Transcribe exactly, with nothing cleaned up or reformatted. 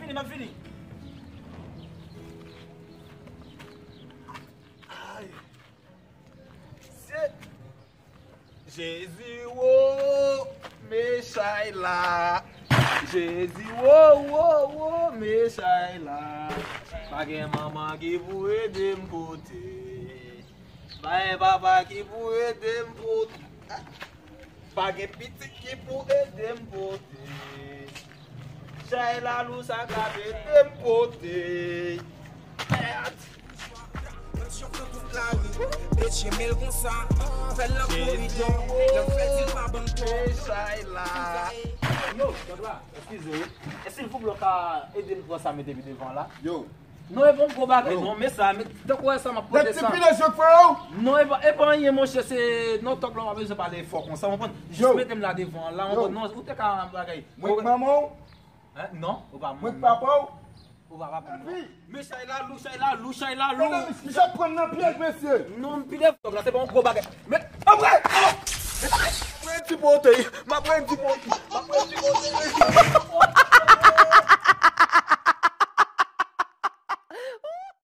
Vini, m ap vini. Ay. Se Jezi wo, me chay la. Jezi wo, wo, wo, me chay la. Pa gen manman ki pou ede m pote. Pa gen papa ki pou ede m pote. Pa gen pitit ki pou ede m pote. Chay la lou sa ka ede m pote. Mèt. Mwen chòk nan tout lari. Bitch, renmen l konsa. Fè l nan koridò. Lè m fè l di l pa ban m kò. Chay la. Yo, Sandra, eskize wi. Èske silvouplè w ka ede m pran sa mete pi devan la? Yo. Non, e pa yon gwo bagay, non, men sa, men tankou wè sa, m ap pote sa. Nèg ti pile jòk frè w. Non, e pa, e pa anyen, monchè, se non, tòg la, w pa bezwen pale fò konsa, w konprann? Jis mete m la devan, la, w konprann? Non, ou te ka bagay. Mwen k manman w? Hein? Non, ou pa manman. Mwen k papa w? Ou pa papa m, non. Men chay la lou, chay la lou, chay la lou. Mesye, misye ap pran nan pyèj, mesye. Non, m pile tòg la, se pa yon gwo bagay. Men, anmwe! M ap redi pote, m ap redi pote, m ap redi pote.